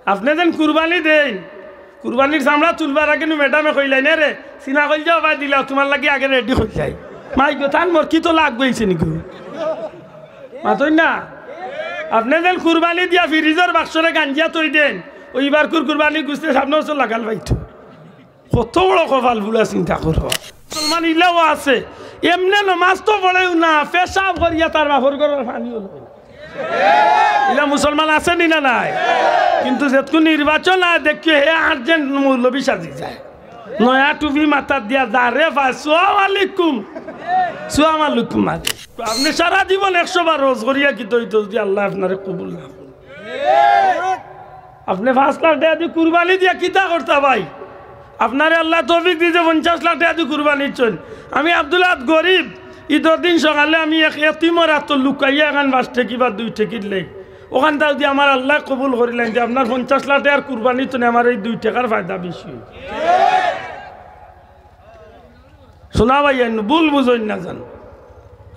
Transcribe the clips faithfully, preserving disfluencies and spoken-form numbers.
আপনে যেন কুরবানি দেইন, কুরবানির চামড়া তুলবার আগে নু ম্যাডামে কইলাইন, "এ রে, সিনা কইল যাও ভাই দিলাও, তুমার লাগি আগে রেডি কইলাই।" মাই গো, তান মোর কিতা লাগ গইছে নি গো? মাতইন না? আপনে যেন কুরবানি দিয়া ফ্রিজর বাক্সরে গাঞ্জিয়া থই দেইন, অউ ইবারকুর কুরবানি গুস্তে সামনে বছর লাগাল পাইতো। কত বড় কপাল পুড়া চিন্তা করো। মুসলমান ইলাও আছে, এমনে নমাজ তো পড়েও না, পেশাব করিয়া তার বাপর ঘরর পানিও লয় না। ইলা মুসলমান আছে নি না নাই? কিন্তু যেতকু নির্বাচন আয়, দেখিও হে আর্জেন্ট মৌলবী সাজি যায়, নয়া টুপি মাথাত দিয়া, যারে পায়, "সালাম আলাইকুম, সালাম আলাইকুম।" মারে। আপনে সারা জীবন একশো বার হজ করিয়া কিতা অইতো, যুদি আল্লায় আপনারে কবুল না করে? আপনে পাঁচ লাখ টেকা দি কুরবানি দিয়া কিতা করতা ভাই? আপনারে আল্লায় তৌফিক দিছে, পঞ্চাশ লাখ টেকা দি কুরবানি দিছইন। আমি আব্দুল আহাদ গরিব, ইদর দিন সকালে আমি এক এতিমর আতো লুকাইয়া এখান পাঁচ টেকি বা দুই টেকির লেই, অখানতা যুদি আমার আল্লায় কবুল করিলাইন, তে আপনার পঞ্চাশ লাখ টেকার কুরবানি তো আমার এই দুই টেকার ফায়দা বেশি। শোনা ভাই, এন ভুল বুঝইন না জানো।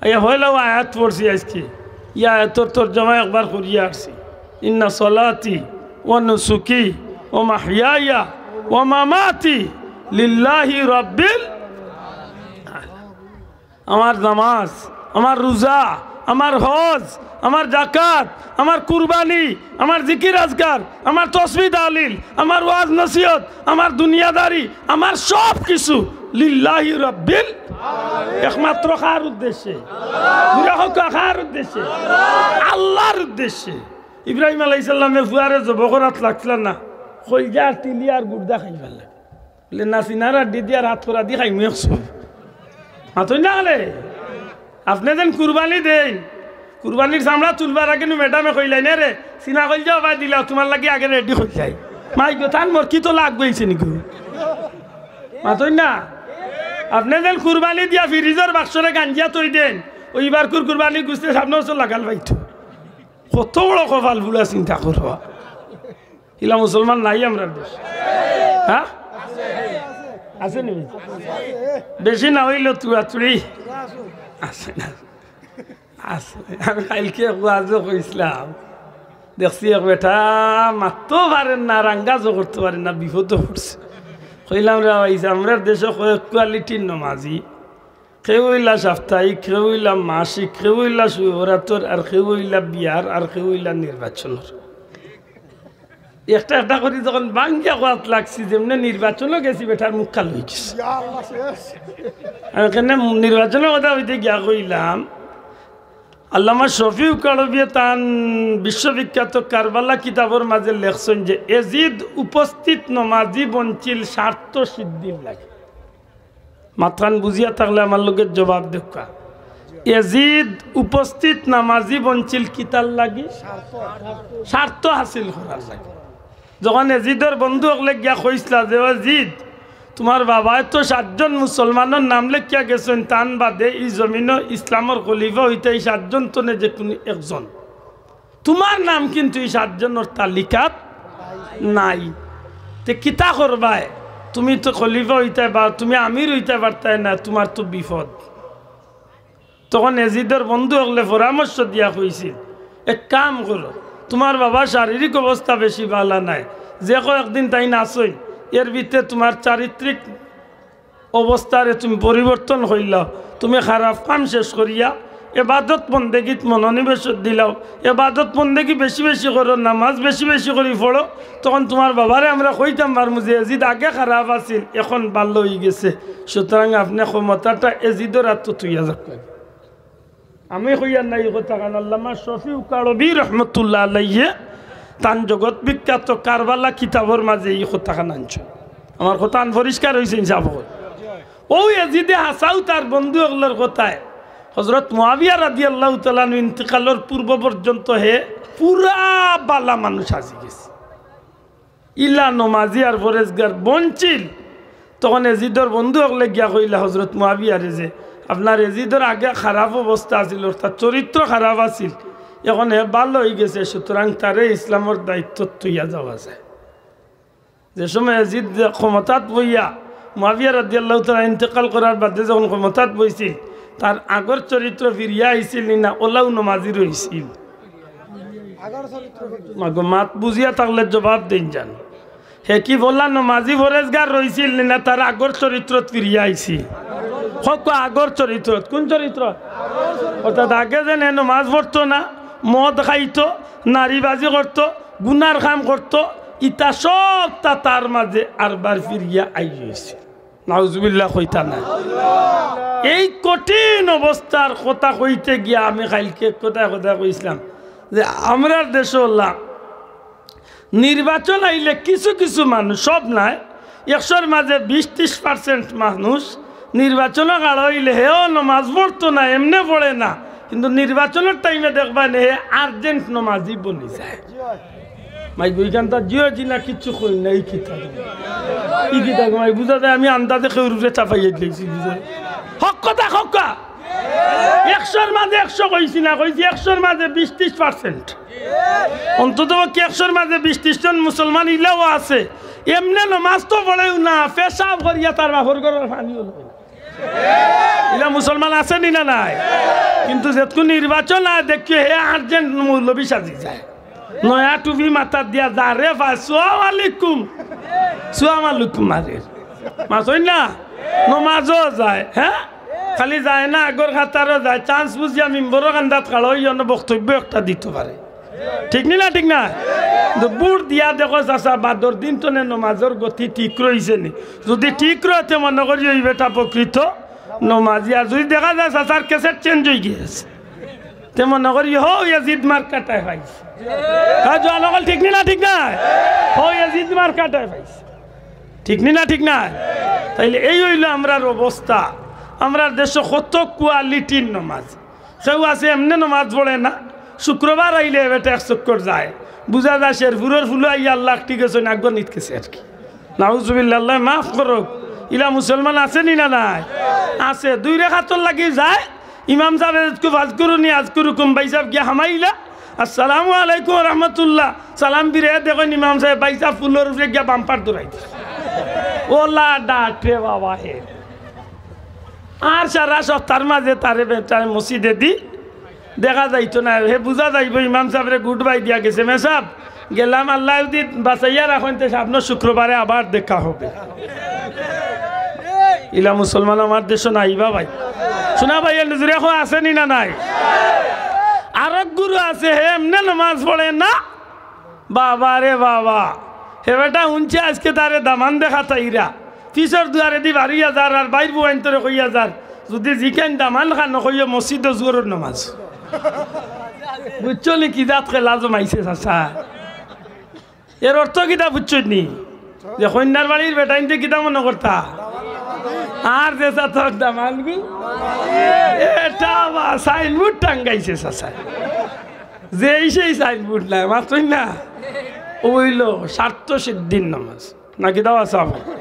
আইয়া পয়লাউ আয়াত পড়ছি আইজকে, ই আয়াতর তর্জমা একবার করিয়া আসছি, "ইন্না সলাতি ওয়া নুসুকি ওয়া মাহইয়ায়া ওয়া মামাতি লিল্লাহি রাব্বিল।" আমার নামাজ, আমার রোজা, আমার হজ, আমার জাকাত, আমার কুরবানি, আমার জিকির আজকার, আমার তসবিহ তাহলিল, আমার ওয়াজ নসিহত, আমার দুনিয়াদারি, আমার সব কিছু লিল্লাহি রাব্বিল, একমাত্র কার উদ্দেশ্যে? জোরে কউক্কা, কার উদ্দেশ্যে? আল্লার উদ্দেশ্যে। ইব্রাহিম আলাইহিস সালামে ফুয়ারে জবো করাত লাগছিলা না, কইলজা আর তিলি আর গুর্দা খাইবার লাগি। বলে, "না, সিনার আড্ডি দিয়া রাত করা দি খাইমু একশো।" মাতইন না কেনে? আপনে যেন কুরবানি দেইন, কুরবানির চামড়া তুলবার আগে নু ম্যাডামে কইলাইন, "এ রে, সিনা কইল যাও ভাই দিলাও, তুমার লাগি আগে রেডি কইলাই।" মাই গো, তান মোর কিতা লাগ গইছে নি গো? মাতইন না? আপনে যেন কুরবানি দিয়া ফ্রিজর বাক্সরে গাঞ্জিয়া থই দেইন, অউ ইবারকুর কুরবানি গুস্তে সামনে বছর লাগাল পাইতো। কত বড় কপাল পুড়া চিন্তা করো। ইলা মুসলমান নাই আমরার দেশো? হ্যাঁ? আছে নি? বেশি না অইলেও তুড়াতুড়ি আছে না? আছে। আমি কাইলকে এক ওয়াজো কইছলাম, দেখছি এক বেটা মাততো পারের না, রাঙ্গাজও করতো পারের না, বিপদো পড়ছে। কইলাম, "রে ভাই, আমরার দেশো কয়েক কোয়ালিটির নমাজি।" কেউ অইলা সাপ্তাহিক, কেউ অইলা মাসিক, কেউ অইলা শবে বরাতর, আর কেউ অইলা বিয়ার, আর কেউ অইলা নির্বাচনর। একটা একটা করি যখন ভাঙ্গিয়া কওয়াত লাগছি, যেমনে নির্বাচনো গেছি, বেটার মুখ কাল অইগেছে। আমি কেনে নির্বাচনর কথা কইতে গিয়া কইলাম, আল্লামা শফিউক কারবিয়ে তান বিশ্ববিখ্যাত কারবালা কিতাবর মাঝে লেখছইন যে এজিদ উপস্থিত নমাজি বনছিল স্বার্থ সিদ্ধির লাগি। মাতখান বুঝিয়া থাকলে আমার লগে জবাব দেউক্কা। এজিদ উপস্থিত নমাজি বনছিল কিতার লাগি? স্বার্থ হাসিল করার লাগি। যখন এজিদর বন্ধু অকলে গিয়া কইছলা যে, "ও এজিদ, তুমার বাবায় তো সাতজন মুসলমানর নাম লেখিয়া গেছইন, তান বাদে ই জমিনো ইসলামর খলিফা অইতা ই সাতজন তনে যে কুনু একজন।" তুমার নাম কিন্তু ই সাতজনর তালিকাত নাই। তে কিতা করবায়? তুমি তো খলিফা অইতায় বা তুমি আমির অইতায় পারতায় না, তুমার তো বিপদ। তখন এজিদর বন্ধু অকলে পরামর্শ দিয়া কইছিল, "এক কাম করো, তুমার বাবার শারীরিক অবস্থা বেশি ভালা নায়, যে কয়েকদিন তাইন আছইন, এর ভিতরে তুমার চারিত্রিক অবস্থারে তুমি পরিবর্তন করিলাও, তুমি খারাপ কাম শেষ করিয়া এবাদত বন্দেগীত মনোনিবেশ দিলাও, এবাদত বন্দেগী বেশি বেশি করো, নামাজ বেশি বেশি করি পড়ো, তখন তুমার বাবারে আমরা কইতাম পারমু যে এজিদ আগে খারাপ আছিল, এখন ভালা অইগেছে। সুতরাং আপনে ক্ষমতাটা এজিদর আতো থইয়া যাউক্কা।" আমি কইয়ার না ই কথাখান, আল্লামা শফিউক কারবি রহমতুল্লাহ আলাইহি তান জগৎ বিখ্যাত কারবালা কিতাবর মাঝে ই কথাখান আনছইন। আমার কথাখান পরিষ্কার অইছে ইনশাআল্লাহ। অউ এজিদে হাছাউ তার বন্ধু অকলর কথায় হজরত মুয়াবিয়া রাদিয়াল্লাহু তাআলা আনহু ইন্তিকালর পূর্ব পর্যন্ত হে পুরা ভালা মানুষ হাজি গেছে। ইলা নমাজি আর পরেজগার বনছিল। তখন এজিদর বন্ধু অকলে গিয়া কইলা হজরত মুয়াবিয়ারে যে, "আপনার এজিদর আগে খারাপ অবস্থা আছিল, অর্থাৎ চরিত্র খারাপ আছিল, এখন হে ভালা অইগেছে, সুতরাং তারে ইসলামর দায়িত্বত থইয়া যাওয়া যায়।" যে সময় এজিদ ক্ষমতাত বইয়া, মুয়াবিয়া রাদিয়াল্লাহু তাআলা ইন্তেকাল করার বাদে যখন ক্ষমতাত বইছিল, তার আগর চরিত্র ফিরিয়া আইছিল নি না, অলাউ নমাজি রইছিল। মাগো, মাত বুঝিয়া থাকলে জবাব দেইন যান। হে কি বললা, নমাজি ফরেজগার রইছিল নি না, তার আগর চরিত্রত ফিরিয়া আইছি? হক, আগর চরিত্রত। কোন চরিত্র? অর্থাৎ আগে যেন হে নমাজ পড়তো না, মদ খাইতো, নারীবাজি করতো, গুনার কাম করতো, ইতা সবতা তার মাঝে আরবার ফিরিয়া আই অইছে। নাউজুবিল্লাহ কইতা না। এই কঠিন অবস্থার কথা কইতে গিয়া আমি কাইলকে কথায় কথায় কইছিলাম যে আমরার দেশো অলা নির্বাচন আইলে কিছু কিছু মানুষ, সব নায়, একশোর মাঝে বিশ ত্রিশ percent মানুষ নির্বাচনো খাড়া অইলে হেও নমাজ পড়তো না, এমনে পড়ে না, কিন্তু নির্বাচনর টাইমে দেখবা নে হে urgent নমাজি বনি যায়। মাই গইখান তা জিও জি না কিচ্ছু কই না, ই কিতা? ই কিতা গো মাই? বুঝা যায় আমি আন্দাজে কেউর উপরে চাপাইয়া দিলাইছি, বুঝা যায়? হক কথা, হক কথা। একশোর মাঝে একশো কইছি না, কইছি একশোর মাঝে বিশ ত্রিশ percent। অন্তত পক্ষে একশোর মাঝে বিশ ত্রিশ জন মুসলমান ইলাও আছে। এমনে নমাজ তো পড়েও না, পেশাব করিয়া তার বাপর ঘরর পানিও লয় না। ইলা মুসলমান আছে নি না নাই? কিন্তু যেতকু নির্বাচন আয় দেখিও হে urgent মৌলবি সাজি যায়। নয়া টুপি মাথাত দিয়া যারে পায়, "সালাম আলাইকুম।" সালাম আলাইকুম মারের। মাতইন না? নমাজও যায়, হ্যাঁ? খালি যায় না, আগর কাতারও যায়। Chance বুঝিয়া মিম্বরর কান্দাত খাড়া অইয়া অনো বক্তব্য একটা দিতো পারে। ঠিক নি না? ঠিক না? কিন্তু ভোট দিয়া দেখো চাচা, বাদর দিন তনে নমাজর গতি ঠিক রইছে নি? যুদি ঠিক রয় তে মনো করি ওই বেটা প্রকৃত নমাজি। আর যুদি দেখা যায় চাচার cassette change অই গেছে, তে মনো করি হউ এজিদ মার্কাটায় পাইছে। হ্যাঁ, জোয়ান অকল, ঠিক নি না? ঠিক না? হউ এজিদ মার্কাটায় পাইছে। ঠিক নি না? ঠিক না? তাইলে এই অইলো আমরার অবস্থা। আমরার দেশো কত quality-র নমাজ। কেউ আছে এমনে নমাজ পড়ে না, শুক্রবার আইলে বেটা এক চক্কর যায়, বুঝা যায় শেরপুরর ফুলো আইয়া আল্লাহ ঠিক আছে না, আগ্গো নিত গেছে আর কি। নাউজুবিল্লাহ, আল্লায় মাফ করউক। ইলা মুসলমান আছে নি না নাই? আছে। দুই রেখাতর লাগি যায়, ইমাম সাবে যেতকু "ফাজকুরুনি আজকুরুকুম", ভাই সাব গিয়া হামাইলা, "আসসালামু আলাইকুম ওয়া রাহমাতুল্লাহ", সালাম ফিরাইয়া দেখইন ইমাম সাবে ভাই সাব ফুলর উপরে গিয়া bumper দৌড়াই দিছে। ওলা ডাটে বাবা হে। আর সারা সপ্তাহর মাঝে তারে বেটায় মসজিদে দি দেখা যাইতো না, হে বুঝা যাইবো ইমাম সাবরে good bye দিয়া গেছে। "মে সাব, গেলাম, আল্লায় যুদি বাঁচাইয়া রাখইন তে সামনে শুক্রবারে আবার দেখা হবে।" ইলা মুসলমান আমার দেশো নাই বা ভাই। শুনা ভাই, এ নজরে এখন আছে নি না নাই? আরক গুরু আছে, হে এমনে নমাজ পড়ে না, বাবা রে বাবা, হে বেটা হুনছি আইজকে তারে দামান দেখাত আইরা, পিছর দুয়ারেদি বারইয়া যার আর বাইর ফুয়াইন্তরে কইয়া যার, যুদি জিকাইন দামান খান কইও মসজিদো জোহরর নমাজ। বুঝছো নি কি জাত খেলা জমাইছে চাচা? এর অর্থ কিতা বুঝছো নি? যে কইন্যার বাড়ির বেটাইন্তে কিতা মনো করতা? আর যে চাচার দামান গু, এটা আবার signboard টাঙ্গাইছে চাচা। যেই সেই signboard নাই, মাতইন না? অইলো স্বার্থ সিদ্ধির নমাজ। নাকি দাও আছে আবার?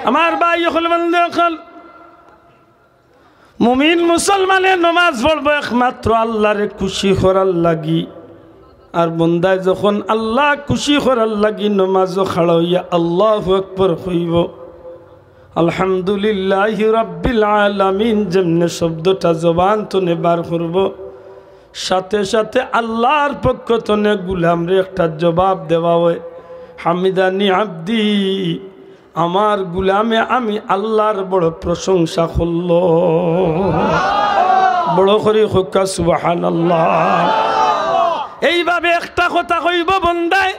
আমার ভাই অকল, বন্ধু অকল, মুমিন মুসলমানে নমাজ পড়বো একমাত্র আল্লারে খুশি করার লাগি। আর বন্দায় যখন আল্লাহ খুশি করার লাগি নমাজো খাড়া অইয়া আল্লাহু আকবার কইবো, আলহামদুলিল্লাহি রাব্বিল আলামিন যেমনে শব্দটা জবান তনে বার করবো, সাথে সাথে আল্লাহর পক্ষ তনে গুলামরে একটা জবাব দেওয়া অয়, "হামিদানি আব্দি", আমার গুলামে আমি আল্লাহর বড় প্রশংসা করলো। বড় করি কউক্কা সুবহানাল্লাহ। এইভাবে একটা কথা কইবো বন্দায়,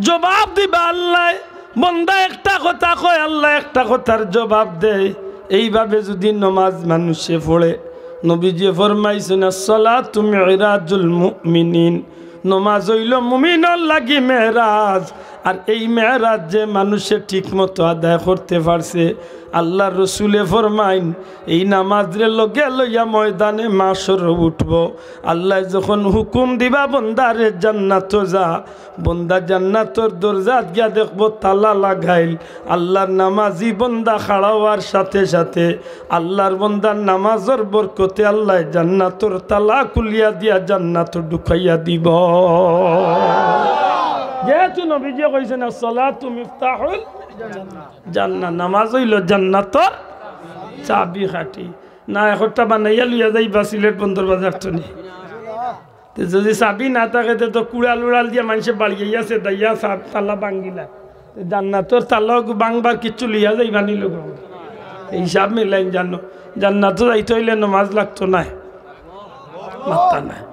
জবাব দিবা আল্লায়। বন্দা একটা কথা কয়, আল্লায় একটা কথার জবাব দেয়। এইভাবে যুদি নমাজ মানুষে পড়ে, নবীজিয়ে ফরমাইছইন, "আসসালাতু মিরাজুল মুমিনিন", নমাজ অইলো মুমিনর লাগি মেরাজ। আর এই মেরাজ যে মানুষে ঠিক মতো আদায় করতে পারছে, আল্লাহর রসুলে ফরমাইন, এই নামাজরে লগে লইয়া ময়দানে মাশরো উঠবো। আল্লায় যখন হুকুম দিবা বন্দারে জান্নাতো যা, বন্দা জান্নাতর দরজাত গিয়া দেখবো তালা লাগাইল। আল্লাহর নামাজি বন্দা খাড়া অওয়ার সাথে সাথে আল্লাহর বন্দার নামাজর বরকতে আল্লায় জান্নাতর তালা খুলিয়া দিয়া জান্নাতো ঢুকাইয়া দিবো। যেহেতু নবীজিয়ে কইছইন, "আসসালাতু মিফতাহুল জান্নাহ", নামাজ অইলো জান্নাতর চাবি কাঠি। না, একটা বানাইয়া লইয়া যাইবা সিলেট বন্দর বাজার তনে। তে যদি চাবি না থাকে, তে তো কুড়াল উড়াল দিয়া মানষে বাড়িয়ে আছে, দাইয়া সাব তালা ভাঙ্গিলা। তে জান্নাতর তালা অগু ভাঙবার কিচ্ছু লইয়া যাইবা নি লগে? এই হিসাব মিলাইন জানো, জান্নাতো যাইতে অইলে নমাজ লাগতো নায়। মাত্তা নাই।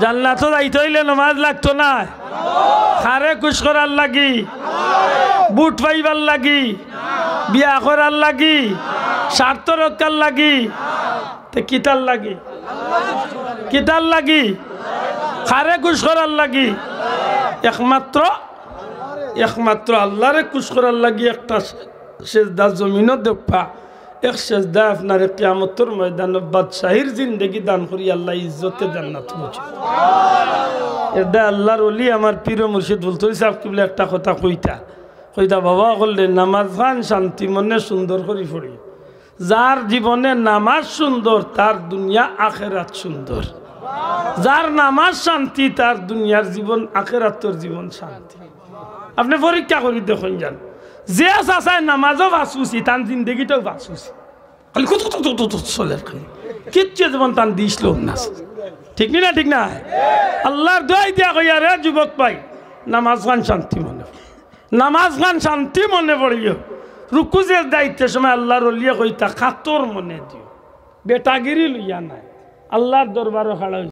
জান্নাতো যাইতে অইলে নমাজ লাগতো নায়। কারে খুশ করার লাগি? ভোট পাইবার লাগি? বিয়া করার লাগি? স্বার্থ রক্ষার লাগি? তে কিতার লাগি? কিতার লাগি? কারে খুশ করার লাগি? একমাত্র, একমাত্র আল্লারে খুশ করার লাগি। একটা সেজদা জমিনো দেখবা, এক সেজদা আপনারে কিয়ামতর ময়দানো বাদশাহীর জিন্দেগি দান করি আল্লায় ইজ্জতে জান্নাত পৌঁছে। এরদায় আল্লার ওলি আমার পীর ও মুর্শিদ ফুলতলি সাব কিবলা একটা কথা কইতা, কইতা, "বাবা অকলরে, নামাজ খান শান্তি মনে সুন্দর করি পড়ি।" যার জীবনে নামাজ সুন্দর, তার দুনিয়া আখেরাত সুন্দর। যার নামাজ শান্তি, তার দুনিয়ার জীবন, আখেরাতর জীবন শান্তি। আপনে পরীক্ষা করি দেখইন যান, যে চাচায় নামাজও ফাসফুসি, তান জিন্দেগিটাও ফাসফুসি। খালি কুত কুত কুত কুত কুত চলের খালি। কিচ্ছু জীবন তান দিস লোক না। ঠিক নি না? ঠিক না? আল্লার দোয়াই দিয়া কইয়ার, এ যুবক ভাই, নামাজ খান শান্তি মনে পড়িও। নামাজ খান শান্তি মনে পড়িও। রুকু সেজদাইতে সময় আল্লার ওলিয়ে কইতা, "কাতর মনে দিও।" বেটাগিরি লইয়া নায়, আল্লার দরবারো খাড়া অইছে।